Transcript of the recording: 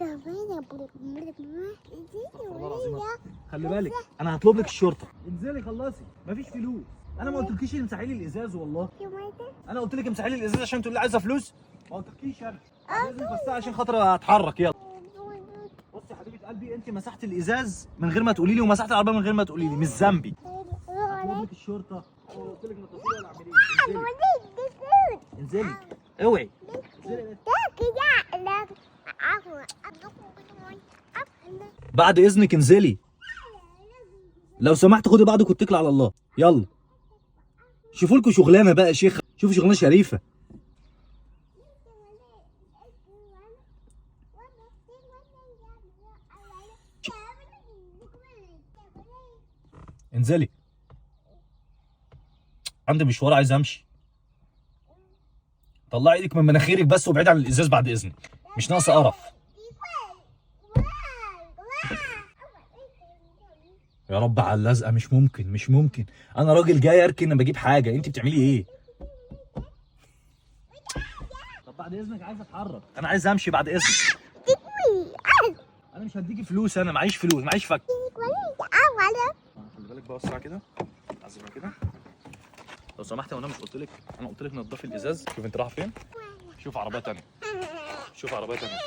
والله العظيم خلي بالك انا هطلب لك الشرطة. انزلي خلصي، مفيش فلوس. انا ما قلتلكيش امسحي لي الازاز والله. انا قلت لك امسحي لي الازاز عشان تقولي لي عايزه فلوس؟ ما قلتلكيش انا. لازم بس عشان خاطر اتحرك. يلا بصي يا حبيبه قلبي، انت مسحت الازاز من غير ما تقولي لي، ومسحت العربية من غير ما تقولي لي، مش ذنبي. هطلب لك الشرطة. قلت لك نظفي ولا اعملي ايه؟ انزلي انزلي، اوعي انزلي. بعد اذنك انزلي لو سمحت، خدي بعضك واتكلي على الله. يلا شوفوا لكم شغلانة بقى يا شيخ، شوفوا شغلانة شريفه. انزلي، عندي مشوار عايز امشي. طلعي ايدك من مناخيرك بس وابعدي عن الازاز بعد اذنك، مش ناقصه قرف. يا رب على اللزقه، مش ممكن مش ممكن. انا راجل جاي اركن انا بجيب حاجة، انت بتعملي ايه؟ طب بعد اذنك عايز اتحرك، انا عايز امشي بعد اذنك. انا مش هديكي فلوس، انا معيش فلوس، معيش فك. خلي بالك بقى الساعة كده، عزمها كده لو سمحت. وانا مش قلت لك، انا قلت لك نضفي الازاز. شوف انت رايحة فين. شوف عربية ثانية، شوف عربية ثانية.